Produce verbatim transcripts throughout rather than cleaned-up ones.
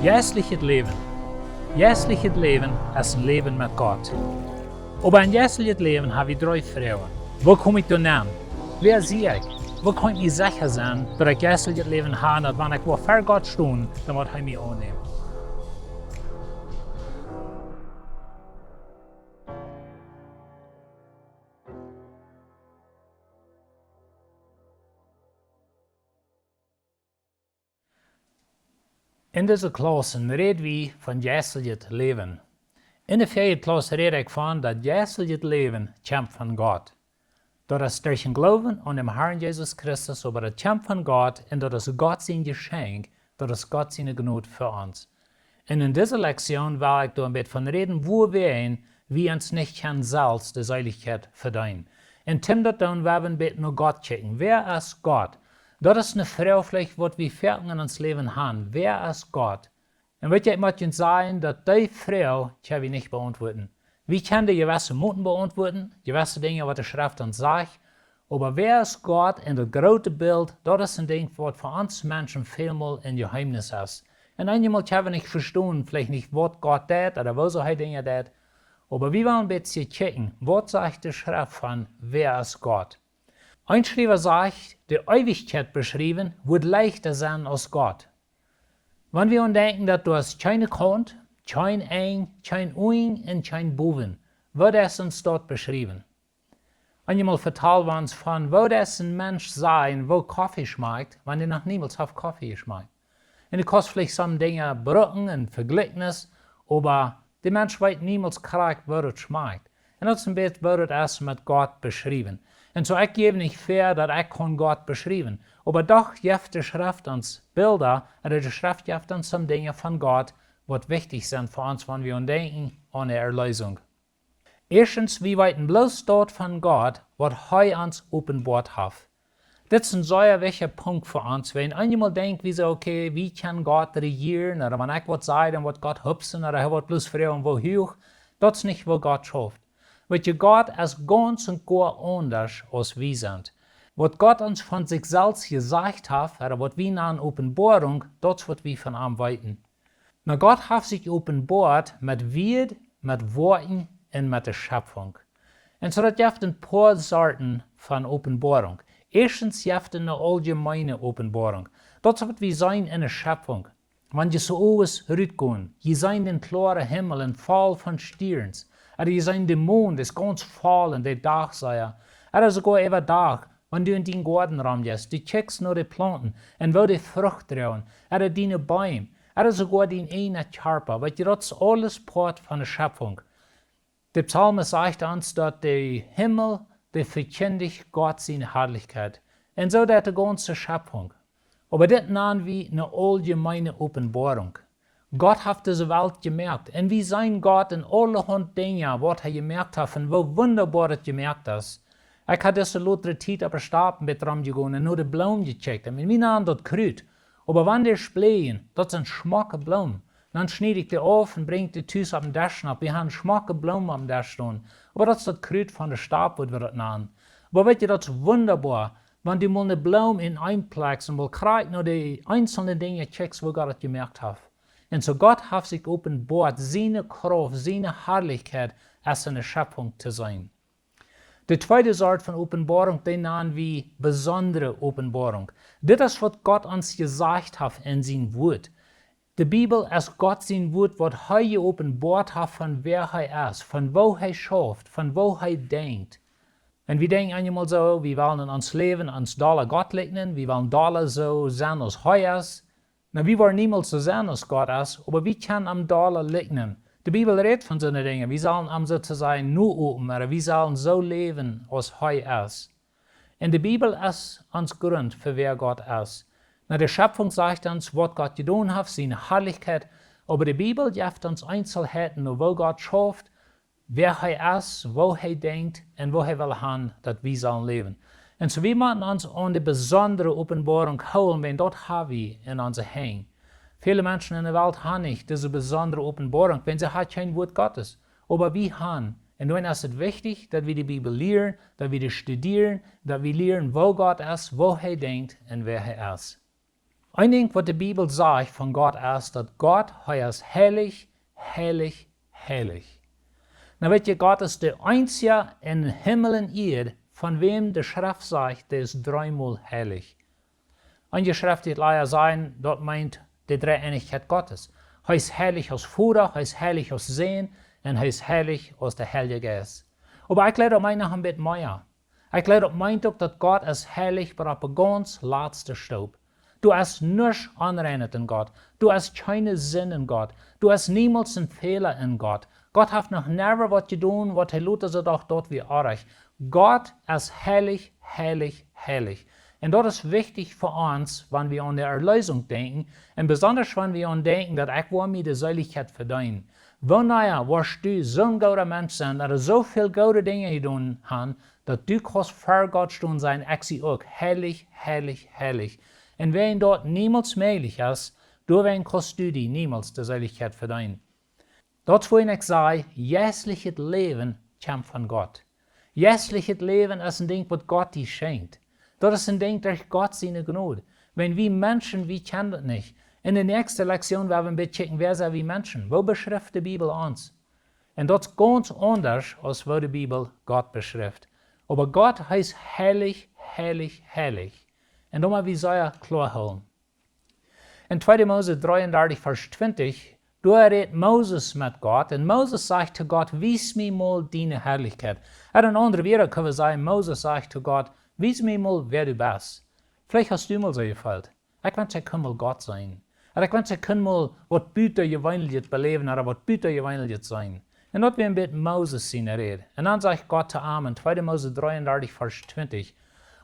Jeistlichet Läwen. Jeistlichet Läwen es een Läwen met Gott. Oba een jeistlichet Läwen hab wie dree Froagen. Woo kom ekj doa aun? Wäa sie ekj? Woo kaun ekj mie secha sennen, daut ekj jeistlichet Läwen hab, daut wan ekj woa ver Gott stonen, dan woat hee mie aunnämen? En dise Klaussen räd wie von jeistlichet Läwen. En de värje Klauss räd ekj von daut jeistlichet Läwen kjemt von Gott. Daut es derch dän Gloowen aun dän Harn Jesus Christus, oba daut kjemt von Gott un daut es Gott sien Jeschenkj, daut es Gott siene Jnod fa ons. Un en dise Lektion well ekj doa een bät von räden, wuawäajen wie ons nich kjennen selfst de Seelichkjeit vedeenen. Un toom daut doonen, well wie een bät no Gott kjikjen. Wäa es Gott? Daut es eene Froag veleicht, waut wie foaken en ons Läwen haben. Wäa es Gott? Un weet jie, ekj mott junt sajen, daut dee Froag kjenn wie nich beauntwuaden. Wie kjennen dee jewesse Moten beauntwuaden, jewesse Dinja, waut de Schreft ons sajcht, oba wäa es Gott en daut groote Bilt, daut es een Dinkj, waut fa ons Menschen välmol een Jeheemnis es. Un eenjemol kjenn wie nich vestonen, veleicht nich, waut Gott deit ooda woo soo hee Dinja deit, oba wie wellen een bät kjikjen, waut sajcht de Schreft von, wäa es Gott? Een Schriewa sajcht, de Eewichkjeit beschriewen woat leichta sennen aus Gott. Wan wie aun denkjen, daut doa es kjeene Kaunt, kjeen Enj, kjeen Unjen un kjeen Bowen, woo deist ons daut beschriewen? Eenjemol vetald wie ons von, woo deist een Mensch sajen, woo Koffe schmakjt, wan hee noch niemols haft Koffe jeschmakjt. Un du kaust veleicht some Dinja brucken un Vejlikjnis, oba de Mensch weet niemols krakjt, woo daut schmakjt. Un daut es een bät, woo daut es met Gott beschriewen. Un soo, ekj jäw nich väa, daut ekj kaun Gott beschriewen. Oba doch jeft de Schreft ons Bilda, un de Schreft jeft ons some Dinja von Gott, waut wichtich sent fa ons, wan wie aun denkjen aun de Erleesunk. Ieeschtens, wie weeten bloos daut von Gott, waut hee ons openboat haft. Dit es een sea wichtja Punkt fa ons, wan eenjemol denkj wie soo, okay, wie kjennen Gott rejieren, ooda wan ekj waut saj, dan woat Gott hupsen, ooda hee woat bloos froagen, woo huach. Daut es nich, woo Gott schauft. Weet jie, Gott es gaunz un goa aundasch aus wie sent. Waut Gott ons von sikj selfst jesajcht haft, ooda waut wie nanen Openboarunk, daut es, waut wie von am weeten. Nu, Gott haft sikj openboat met Wieed, met Woakjen un met de Schepfunk. Un soo, daut jeft een poa Sorten von Openboarunk. Ieeschtens jeft et eene auljemeene Openboarunk. Daut es, waut wie seenen en de Schepfunk. Wan jie soo owes rutgonen, jie seenen dän kloaren Himmel un voll von Stierns. Ooda jie seenen dän Mond, dee es gaunz voll un de Dach sea. Ooda soogoa äwadach, wan du en dien Goaden romjeist, du kjikjst no de Plaunten un woo dee Frucht droagen, ooda diene Beem, ooda soogoa dien eejna Kjarpa, weet jie, daut es aules Poat von de Schepfunk. De Psalmist sajcht ons, daut de Himmel, dee vekjindicht Gott siene Harlichkjeit. Un soo deit de gaunze Schepfunk. Oba dit nanen wie eene auljemeene Openboarunk. Gott haft dise Welt jemoakt. Un wie seenen Gott en aulahaunt Dinja, waut hee jemoakt haft, un woo wundaboa daut jemoakt es. Ekj hab dise latste Tiet opp de Stap een bät romjegonen un no de Bloomen jekjikjt. Un wie nanen daut Krut. Oba wan dee splieejen, daut sent schmocke Bloomen. Dan schnied ekj dee auf un brinj dee tus opp dän Desch nopp. Wie haben schmocke Bloomen opp dän Desch stonen. Oba daut es daut Krut von de Stap, waut wie daut nanen. Oba weet jie, daut es wundaboa, wan du mol eene Bloom en eene Plakj un mol krakjt no de eenzelne Dinja kjikjst, woo Gott daut jemoakt haft. Un soo Gott haft sikj openboat, siene Krauft, siene Harlichkjeit, aus en de Schepfunk to seenen. De tweede Sort von Openboarunk, dee nanen wie besondre Openboarunk. Dit es, waut Gott ons jesajcht haft en sien Wuat. De Bibel es Gott sien Wuat, waut hee jeopenboat haft von wäa hee es, von woo hee schauft, von woo hee denkjt. Un wie denkjen eenjemol soo, wie wellen en ons Läwen ons dolla Gott likjnen, wie wellen dolla soo sennen aus hee es. Nu, wie woaren niemols soo sennen aus Gott es, oba wie kjennen am dolla likjnen. De Bibel rät von soone Dinja, wie sellen am soo to sajen noapen, ooda wie sellen soo läwen aus hee es. Un de Bibel es ons Grunt fa wäa Gott es. Nu, de Schepfunk sajcht ons, waut Gott jedonen haft, siene Harlichkjeit, oba de Bibel jeft ons Eenzelheiten, no woo Gott schauft, wäa hee es, woo hee denkjt un woo hee well haben, daut wie sellen läwen. Un soo, wie motten ons aun de besondre Openboarunk hoolen, wiels daut hab wie en onse Henj. Väle Menschen en de Welt haben nich dise besondre Openboarunk, wiels see haben kjeen Wuat Gottes. Oba wie haben, Un dan es et wichtich, daut wie de Bibel lieren, daut wie dee studieren, daut wie lieren, woo Gott es, woo hee denkjt un wäa hee es. Een Dinkj, waut de Bibel sajcht von Gott, es, daut Gott, hee es heilich, heilich, heilich. Nu weet jie, Gott es de eensja en Himmel un Ieed, von wäm de Schreft sajcht, dee es dreemol heilich. Eenje Schreftjelieede sajen, daut meent de Dreeeenichkjeit Gottes. Hee es heilich aus Voda, hee es heilich aus Sän un hee es heilich aus de Heilje Jeist. Oba ekj jleew, daut meent noch een bät mea. Ekj jleew, daut meent uk, daut Gott es heilich, oba opp de gaunz latste Stoop. Doa es nuscht onreinet en Gott. Doa es kjeene Sind en Gott. Doa es niemols een Fäla en Gott. Gott haft noch never waut jedonen, waut hee lota soo docht, daut wia oajch. Gott es heilich, heilich, heilich. Un daut es wichtich fa ons, wan wie aun de Erleesunk denkjen, un besonda wan wie aun denkjen, daut ekj woa mie de Seelichkjeit vedeenen. Wanea woascht du soon gooda Mensch sennen, daut du soo väl goode Dinja jedonen hast, daut du kaust ver Gott stonen un sajen: "Ekj sie uk heilich, heilich, heilich." Un wan daut niemols mäajlich es, dan kaust du die niemols de Seelichkjeit vedeenen. Daut es wuarom ekj saj, jeistlichet Läwen kjemt von Gott. Jeistlichet Läwen es een Dinkj, waut Gott die schenkjt. Daut es een Dinkj derch Gott siene Jnod. Wan wie Menschen, wie kjennen daut nich. En de näakjste Lektion woa wie een bät kjikjen, wäa sent wie Menschen? Woo beschrift de Bibel ons? Un daut es gaunz aundasch aus woo de Bibel Gott beschrift. Oba Gott, hee es heilich, heilich, heilich. Un daut mott wie sea kloa hoolen. En tweede Mose dreeundartich, Varsch twintich, doa rät Moses met Gott, un Moses sajcht to Gott: "Wies mie mol diene Harlichkjeit." Ooda en aundre Wieed kjenn wie sajen, Moses sajcht to Gott: "Wies mie mol, wäa du best." Veleicht hast du mol soo jefeelt: "Ekj wensch, ekj kunn mol Gott seenen. Ooda ekj wensch, ekj kunn mol waut Butajeweeneljet beläwen, ooda waut Butajeweeneljet seenen." Un daut wia een bät Moses siene Räd. Un dan sajcht Gott to am en tweede Mose dreeundartich, Varsch twintich: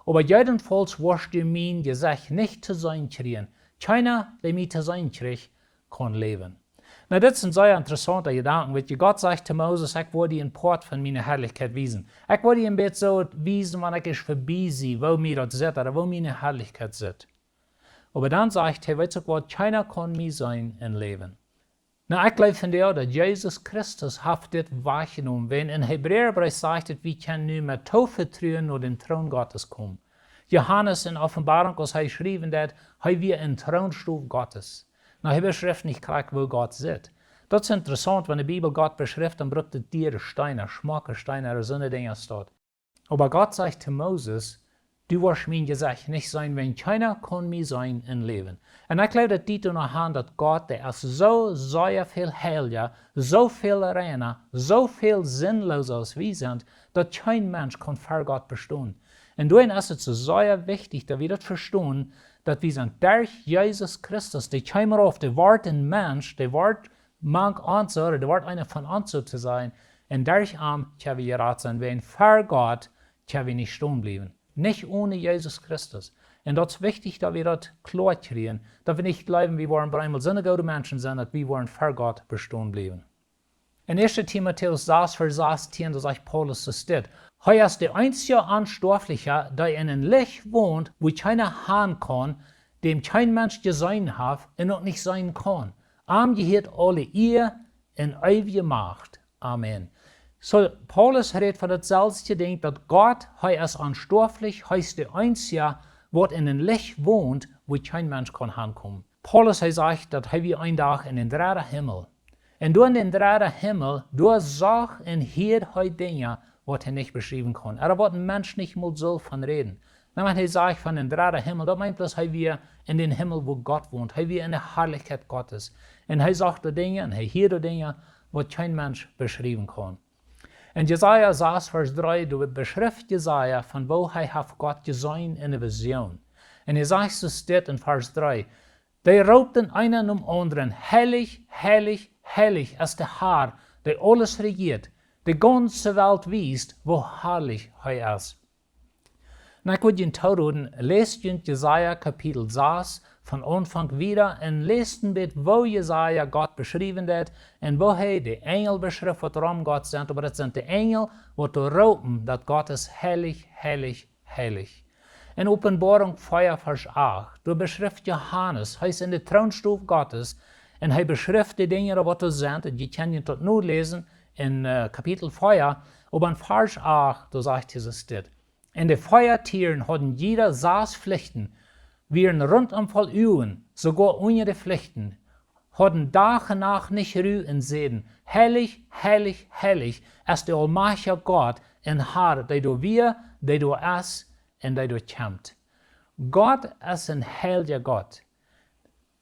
"Oba jedenfaulls woascht du mien Jesecht nich to seenen kjrieen. Kjeena, dee mie to seenen kjricht, kaun läwen." Nu, dit es een sea interessaunta Jedanken. Weet jie, Gott sajcht to Moses: "Ekj woa die een Poat von miene Harlichkjeit wiesen. Ekj woa die een bät soo wiesen, wan ekj ieescht verbie sie, woo mie daut sitt, ooda woo miene Harlichkjeit sitt." Oba dan sajcht hee: "Weetst uk waut, kjeena kaun mie seenen un läwen." Nu, ekj jleew vondoag, daut Jesus Christus haft dit wajchjenomen. Wan en Hebräabreef sajcht et, wie kjennen nu met Toovetruen no dän Troon Gottes komen. Johanes en Openboarunk, aus hee schriewen deed, hee wia em Troonstool Gottes. Nu, hee beschrift nich krakjt, woo Gott sitt. Daut es interessaunt, wan de Bibel Gott beschrift, dan brukt et diere Steena, schmocke Steena, ooda soone Dinja aus daut. Oba Gott sajcht to Moses: "Du woascht mien Jesecht nich seenen, wan kjeena kaun mie seenen un läwen." Un ekj jleew, daut diet doano han, daut Gott, dee es soo sea väl heilja, soo väl reina, soo väl sinloosa aus wie sent, daut kjeen Mensch kaun ver Gott bestonen. Un doaromm es et soo sea wichtich, daut wie daut vestonen, daut wie sent derch Jesus Christus, dee kjeem rauf, dee wort een Mensch, dee wort mank ons, ooda dee wort eena von ons, soo to sajen, un derch am kjenn wie jerat sennen, wan ver Gott kjenn wie nich stonen bliewen. Nich onen Jesus Christus. Un daut es wichtich, daut wie daut kloa kjrieen, daut wie nich jleewen, wie woaren bloos soone goode Menschen sennen, daut wie woaren ver Gott bestonen bliewen. En ieeschte Timotäus sas, Varsch sastieen, doa sajcht Paulus soo dit: "Hee es de eensja Onstoaflicha, dee en een Licht wont, wua kjeena han kaun, däm kjeen Mensch jeseenen haft un uk nich seenen kaun. Am jehieet aule Ea un eewje Macht. Amen." Soo, Paulus rät von daut selwje Dinkj, daut Gott, hee es onstoaflich, hee es de eensja, waut en een Licht wont, wua kjeen Mensch kaun hankomen. Paulus, hee sajcht, daut hee wia een Dach en dän dredden Himmel. Un doa en dän dredden Himmel, doa sach un hieed hee Dinja, waut hee nich beschriewen kaun. Ooda waut een Mensch nich mol sull von räden. Nu, wan hee sajcht von dän dredden Himmel, daut meent, daut hee wia en dän Himmel, wua Gott wont. Hee wia en de Harlichkjeit Gottes. Un hee sach doa Dinja un hee hieed doa Dinja, waut kjeen Mensch beschriewen kaun. En Jesaja sas, Varsch dree, doa beschrift Jesaja von woo hee haft Gott jeseenen en de Vision. Un hee sajcht soo dit en Varsch dree: "Dee roopten eena nom aundren: Heilich, heilich, heilich es de Herr, dee aules rejieet. De gaunze Welt wiest, woo harlich hee es." Nu, ekj wudd junt tooroden, läst junt Jesaja Kapitel sas von Aunfank wieda un läst een bät, woo Jesaja Gott beschriewen deed un woo hee de Enjel beschrift, waut rom Gott sent, oba daut sent de Enjel, waut doa roopen, daut Gott es heilich, heilich, heilich. En Openboarunk vea, Varsch acht, doa beschrift Johanes, hee es en de Troonstool Gottes un hee beschrift de Dinja, waut doa sent, un jie kjennen daut nu läsen en äh, Kapitel vea, oba en Varsch acht, doa sajcht Jesus dit: "Un de vea Tieren hauden jieda sas Flichten, wieren runtom voll Uagen, soogoa unja de Flichten, hauden Dach un Nacht nich Ru un säden: Heilich, heilich, heilich es de aulmajchtja Gott un Har, dee doa wia, dee doa es un dee doa kjemt." Gott es een heilja Gott.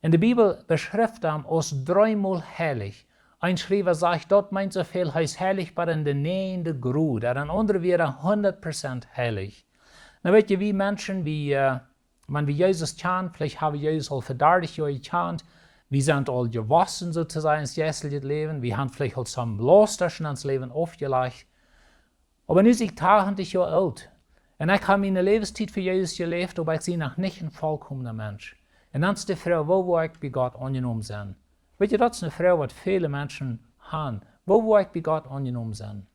Un de Bibel beschrift am aus dreemol heilich. Een Schriewa sajcht, daut meent soo väl, hee es heilich bat en de näajende Grod. Ooda en aundre Wieed, hundat Prozent heilich. Nu weet jie, wie Menschen, wie, äh, wan wie Jesus kjanen, veleicht hab wie Jesus aul fa dartich Joa jekjant. Wie sent aul jewossen, soo to sajen, en jeistlichet Läwen. Wie haben veleicht aul some Laust en ons Läwen aufjelajcht. Oba nu sie ekj tachentich Joa oolt. Un ekj hab miene Läwenstiet fa Jesus jeläft, oba ekj sie noch nich een volkomna Mensch. Un dan es de Froag, woo woa ekj bie Gott aunjenomen sennen? Weet jie, daut es eene Froag, waut väle Menschen haben. Woo woa ekj bie Gott aunjenomen sennen?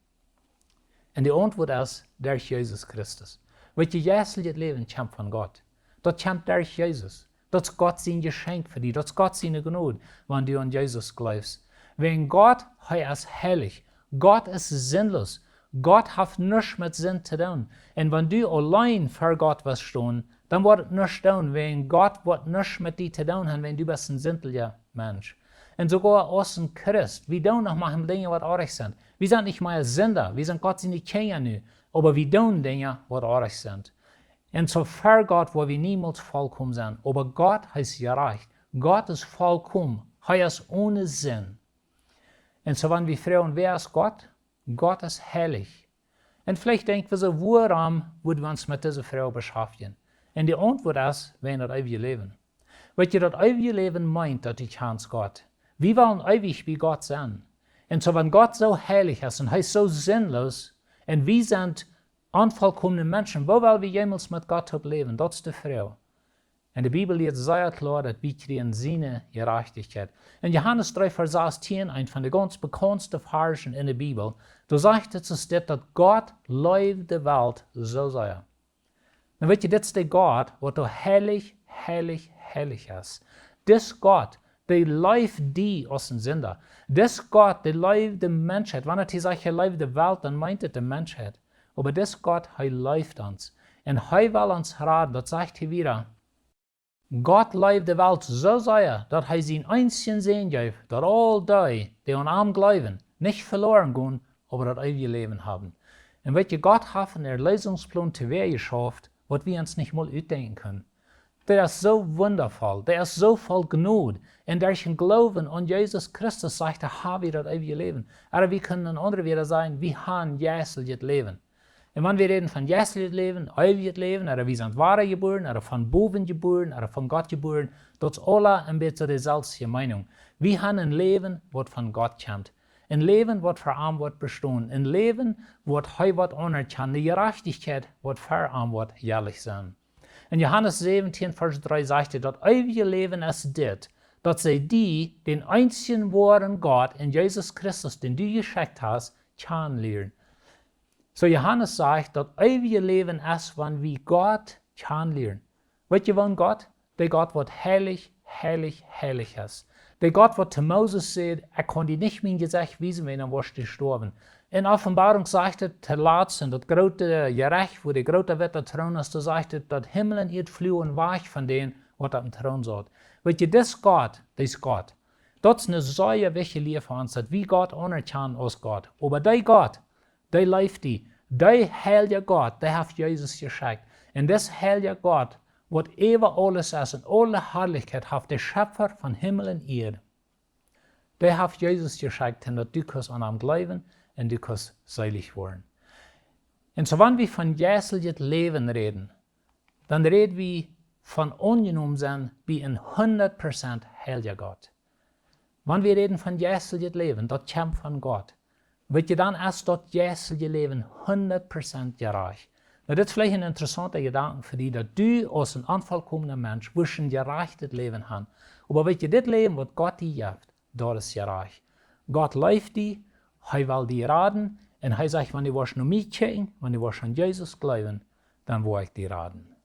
Un de Auntwuat es, derch Jesus Christus. Weet jie, jeistlichet Läwen kjemt von Gott. Daut kjemt derch Jesus. Daut es Gott sien Jeschenkj fa die. Daut es Gott siene Jnod, wan du aun Jesus jleefst. Wäajen Gott, hee es heilich. Gott es sinnlos. Gott haft nuscht met Sind to doonen. Un wan du auleen ver Gott woascht stonen, dan woat et nuscht doonen, wäajen Gott woat nuscht met die to doonen haben, wäajen du best een sindja Mensch. Un soogoa aus een Christ, wie doonen noch mau Dinja, waut oajch sent. Wie sent nich mea Sinda, wie sent Gott siene Kjinja nu. Oba wie doonen Dinja, waut oajch sent. Un soo ver Gott woa wie niemols volkomen sennen. Oba Gott, hee es jerajcht. Gott es volkomen. Hee es one Sind. Un soo wan wie froagen, wäa es Gott? Gott es heilich. Un veleicht denkj wie soo, wuarom woa wie ons met dise Froag beschäftjen? Un de Auntwuat es, wäajen daut eewje Läwen. Weet jie, daut eewje Läwen meent, daut du kjanst Gott. Wie wellen eewich bie Gott sennen. Un soo wan Gott soo heilich es un hee es soo sinnlos un wie sent onvolkomne Menschen, woo well wie jemols met Gott toop läwen? Daut es de Froag. Un de Bibel lieet sea kloa, daut wie kjrieen siene Jerajchtichkjeit. En Johanes dree Varsch sastieen, een von de gaunz bekaundste Varschen en de Bibel, doa sajcht et soo dit, daut Gott leeft de Welt soo sea. Nu weet jie, dit es de Gott, waut doa heilich, heilich, heilich es. Dis Gott, dee leeft die aus een Sinda. Dis Gott, dee leeft de Menschheit. Wan et hia sajcht, hee leeft de Welt, dan meent et de Menschheit. Oba dis Gott, hee leeft ons. Un hee well ons raden, daut sajcht hee wada. Gott leeft de Welt soo sea, daut hee sienen eensjen Sän jeef, daut aul dee, dee aun am jleewen, nich veloren gonen, oba daut eewje Läwen haben. Un weet jie, Gott haft een Erlösungsplon toowäajeschauft, waut wie ons nich mol utdenkjen kjennen. Dee es soo wundavoll, dee es soo voll Jnod. Un derch dän Gloowen aun Jesus Christus, sajcht hee, hab wie daut eewje Läwen. Ooda wie kjennen en aundre Wieed sajen, wie haben jeistlichet Läwen. Un wan wie räden von jeistlichet Läwen, eewjet Läwen, ooda wie sent wadajebuaren, ooda von bowen jebuaren, ooda von Gott jebuaren, daut es aula een bät deeselwje Meinunk. Wie haben een Läwen, waut von Gott kjemt. Een Läwen, waut fa am woat bestonen. Een Läwen, waut hee woat aunerkjanen. De Jerajchtichkjeit, waut fa am woat jelich sennen. En Johanes säwentieen, Varsch dree sajcht et, daut eewje Läwen es dit, daut see die, dän eensjen woaren Gott un Jesus Christus, dän du jeschekjt hast, kjanen lieren. Soo Johanes sajcht, daut eewje Läwen es, wan wie Gott kjanen lieren. Weet jie, waut Gott? De Gott, waut heilich, heilich, heilich es. De Gott, waut to Moses säd: "Ekj kaun die nich mien Jesecht wiesen, wiels dan woascht du stoawen." En Openboarunk sajcht et, to latst, en daut groote Jerecht, wua de groote witte Troon es, doa sajcht et, daut Himmel un Ieed fluagen wajch von dän, waut oppem Troon saut. Weet jie, dis Gott, dis Gott. Daut es eene sea wichtje Lia fa ons, daut wie Gott aunerkjanen aus Gott. Oba dee Gott, dee leeft die. Dee heilja Gott, dee haft Jesus jeschekjt. Un dis heilja Gott, waut äwa aules es un aule Harlichkjeit haft, de Schepfa von Himmel un Ieed, dee haft Jesus jeschekjt, un daut du kaust aun am jleewen un du kaust seelich woaren. Un soo wan wie von jeistlichet Läwen räden, dan räd wie von aunjenomen sennen bie een hundat Prozent heilja Gott. Wan wie räden von jeistlichet Läwen, daut kjemt von Gott. Weet jie, dan es daut jeistliche Läwen hundat Prozent jerajcht. Nu, dit es veleicht een interessaunta Jedanken fa die, daut du aus een onvolkomna Mensch wurscht een jerajchtet Läwen haben. Oba weet jie, dit Läwen, waut Gott die jeft, daut es jerajcht. Gott leeft die, hee well die raden, un hee sajcht: "Wan du woascht no mie kjikjen, wan du woascht aun Jesus jleewen, dan woa ekj die raden."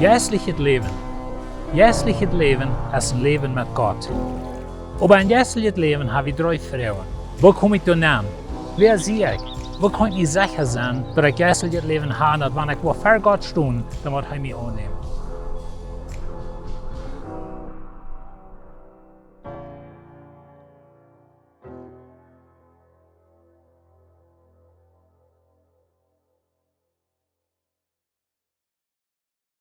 Jeistlichet Läwen. Jeistlichet Läwen es een Läwen met Gott. Oba een jeistlichet Läwen ha wie dree Froagen. Woo kom ekj doa nenn? Wäa sie ekj? Woo kaun ekj secha sennen, daut ekj jeistlichet Läwen ha, daut wan ekj woa ver Gott stonen, dan woat hee mie aunnämen?